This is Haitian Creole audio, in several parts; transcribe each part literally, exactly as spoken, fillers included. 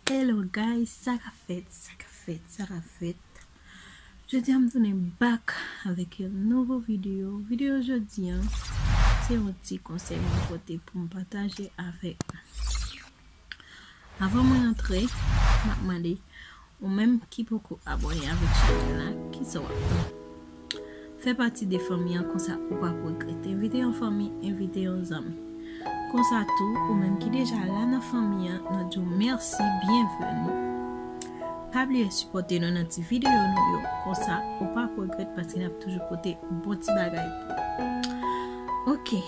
Hello guys, sa k ap fèt, sa k ap fèt, sa k ap fèt. Jodi a m tounen back avèk yon nouvo videyo. Videyo jodi a, se yon ti konsèy mwen pote pou m pataje avèk nou. Avan mwen antre, m ap mande ou menm ki poko abòne avèk chanèl la, kisa w ap tann? Fè pati de fanmi an, konsa ou p ap regrèt. Envite yon fanmi, envite yon zanmi. Konsa tou, ou menm ki deja la nan fanmi an, n ap di w mèsi, byenveni. Pa bliye sipòte nou nan ti videyo nou yo, konsa ou p ap regrèt paske n ap toujou pote bon ti bagay pou ou. Ok,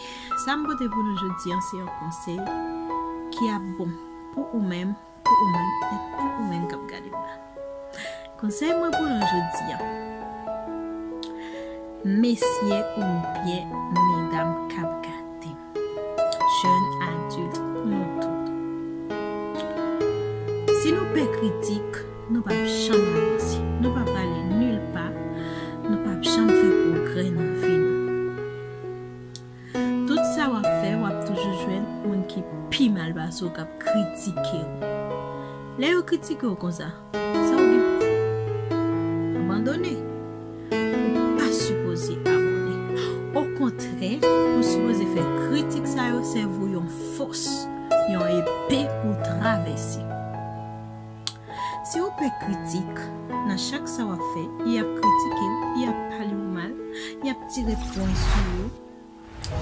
sa m pote pou nou jodi a, se yon konsèy ki ap bon pou ou menm, pou ou menm, e pou ou menm k ap gade m la. Konsèy mwen pou nou jodi a. Mesye oubyen medam k ap gade m. Jèn adilt, pou nou tout. Si nou pè kritik, nou p ap janm avanse. Nou p ap prale nil pa. Nou p ap janm fè pwogrè nan vi nou. Tout sa w ap fè, w ap toujou jwenn moun ki pi mal pase w k ap kritike w. Lè yo kritike w konsa, sa w gen pou fè? Abandone. Ou pa sipoze abandone. Okontrè, ou sipoze fè kritik sa yo sèvi w yon fòs, yon epe pou w travèse. Si w pè kritik, nan chak sa w ap fè, y ap kritike w, y ap pale w mal, y ap tire pwen sou ou,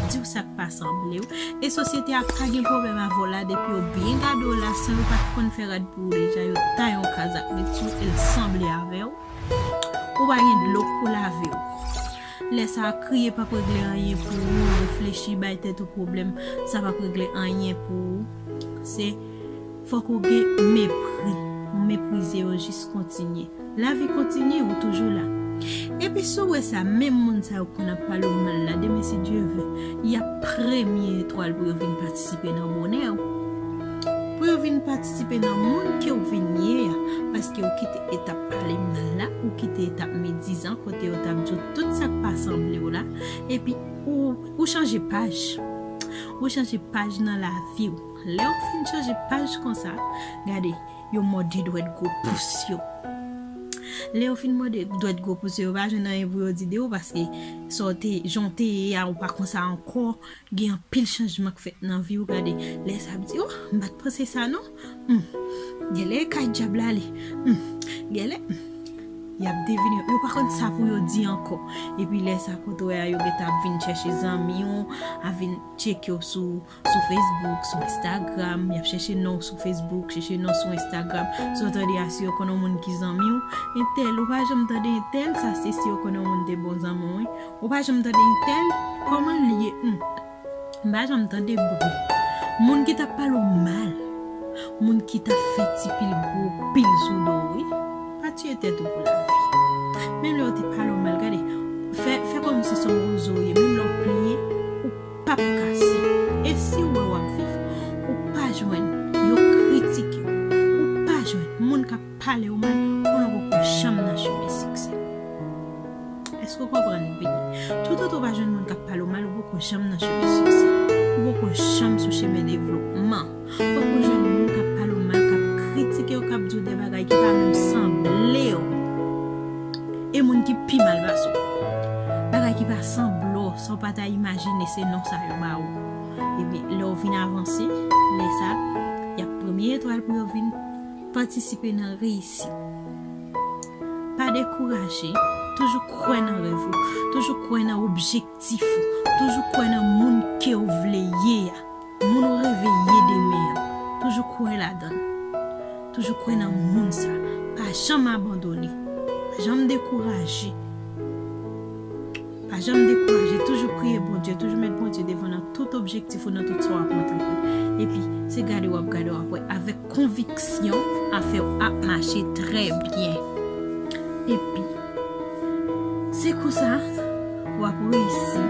di w sa k pa sanble w. E sosyete a pa gen pwoblèm avè w la, depi yo byen gade w la, san yo pa t konn fè rad pou ou deja, yo taye yon kaz ak met sou ou, e l sanble avè w. Ou pa gen dlo pou lave w. Lè sa a, kriye p ap regle anyen pou ou, reflechi, bay tèt ou pwoblèm, sa p ap regle anyen pou ou. Se, fòk ou gen mepri, ou meprize yo jis kontinye. Lavi kontinye, ou toujou la. Epi si w wè sa, menm moun sa yo k konn ap pale w mal la, demen si Dye vle, y ap premye etwal pou yo vin patisipe nan bonè w. Pou yo vin patisipe nan moun ke w vin ye a, paske ou kite etap pale mal la, ou kite etap medizan kote yo t ap di w tout sa k pa sanble w la, epi ou, ou chanje paj. Ou chanje paj nan lavi w. Lè w fin chanje paj konsa, gade, yo mòde dwèt gwo pous yo. Lè yo fin mòde dwèt gwo pous yo, yo pa jwenn anyen pou yo di de ou, paske sa w te, jan w te ye a, ou pa konsa ankò, gen anpil chanjman k fèt nan vi w, gade, lè sa ap di, oh, m pa t panse sa non. Hmm. Genlè e kay dyab la ale. Hmm. Genlè, hmm. Y ap devine, yo pa konn sa pou yo di ankò. Epi lè sa kote w wè a, yo gentan ap vin chèche zanmi w, ap vin tcheke w sou, sou Facebook, sou Instagram, y ap chèche non w sou Facebook, chèche non w sou Instagram. Si yo tande a, si yo konn yon moun ki zanmi w, entèl, ou pa janm tande entèl, sa se si yo konn yon moun te bon zanmi w, wi. Ou pa janm tande entèl, kòman l ye? Hmm. M pa janm tande bri. Moun ki t ap pale w mal, moun ki t ap fè ti pil gwo pil sou do w, wi. Pa tiye tèt ou pou lavi. Menm lè yo te pale w mal, gade, fè, fè kòmsi se yon wozo w ye. Menm lè w pliye, ou p ap kase. E si w wè w ap viv, ou pa jwenn, yo kritike w, ou pa jwenn moun k ap pale w mal, konnen w poko janm nan chemen siksè. Èske w konprann byen? Toutotan w pa jwenn moun k ap pale w mal, ou poko janm nan chemen siksè. Ou poko janm sou chemen devlopman. Fòk ou jwenn moun k ap pale w mal, k ap kritike w, k ap di w de bagay ki pa menm sanble w. E moun ki pi mal pase w. Bagay ki pa sanble w, sa w pa ta imajine, se non sa yo ba ou. Ebyen, lè w vin avanse, lè sa, y ap premye etwal pou yo vin patisipe nan reyisit. Pa dekouraje, toujou kwè nan rèv ou, toujou kwè nan objektif ou, toujou kwè nan moun ke w vle ye a, moun ou reve ye demen an. Toujou kwè ladan l. Toujou kwè nan moun sa. Pa janm abandone. Pa janm dekouraje. Pa janm dekouraje. Toujou priye Bondye. Toujou met Bondye devan nan tout objektif ou, nan tout sa w ap antreprann. Epi, se gade w ap gade, w ap wè avèk konviksyon, afè w ap mache trè byen. Epi, se konsa, w ap reyisi.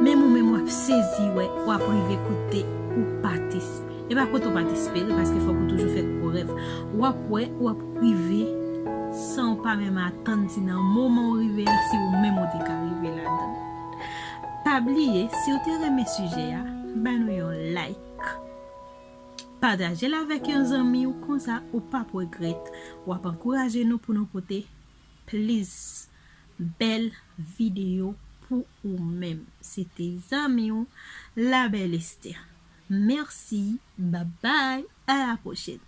Menm ou menm w ap sezi wè w ap rive kote ou pa t espere. E pa kote w pa t espere, paske fòk ou toujou fè gwo rèv. W ap wè, w ap rive san w pa menm atann si nan moman w rive a, si ou menm ou te ka rive ladan l. Pa bliye, si w te renmen sijè a, ban nou yon like. Pataje l avèk yon zanmi w, konsa ou p ap regrèt. W ap ankouraje nou pou nou pote plis bèl videyo pou ou menm. Se te zanmi w, La Belle Esther. Mèsi, babay, a la pwochèn.